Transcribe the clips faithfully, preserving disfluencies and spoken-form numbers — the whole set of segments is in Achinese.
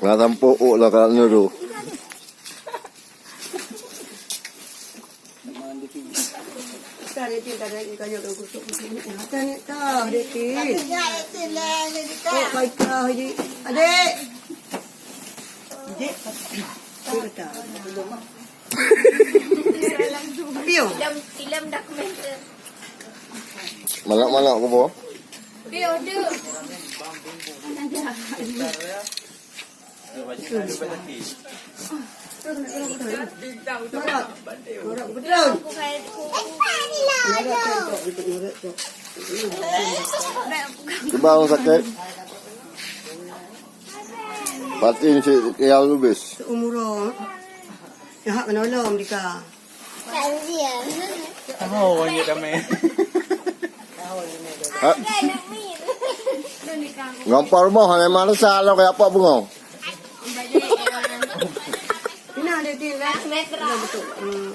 Nak sampôk ôk lah kat nuru. Adik. Piu. Filem, filem dokumenter. Malak-malak ke apa? Piu, dek. Cuba orang sakit. Batin cik yang lubis. Seumuran. Yang hak kena lom dika. Tahu orang dia damai. Ha? Gampang rumah, memang rasa lah kayak apa bunga. Ina dia tin lah. Betul. Hmm.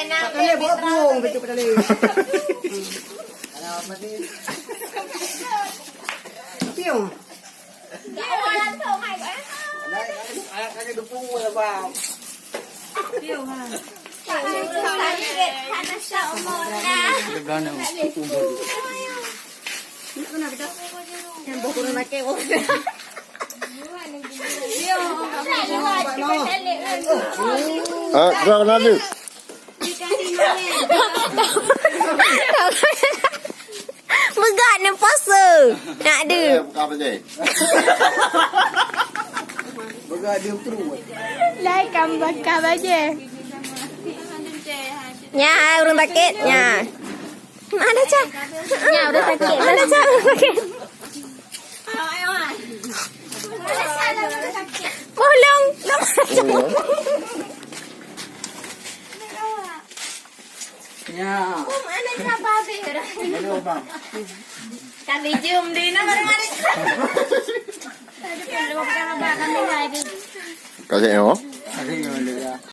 Tak boleh buat burung, betul tak boleh. Piu. Ah, kena, kena ada. Peugah neuh puasa. Nak ada. Eh, bukan apa je. Lai kam bakah bajée. Nya, ureueng sakét, nya. Mana cak? Nya, ureueng sakét. Mana cak? Ureueng sakét. Bolong. Ya. Mana cabai habis dah? Hello, Bang. Kami cium di nama rumah ni. Tadi pun lima puluh abang kami lagi. Kasih, ya? Kasih, ya.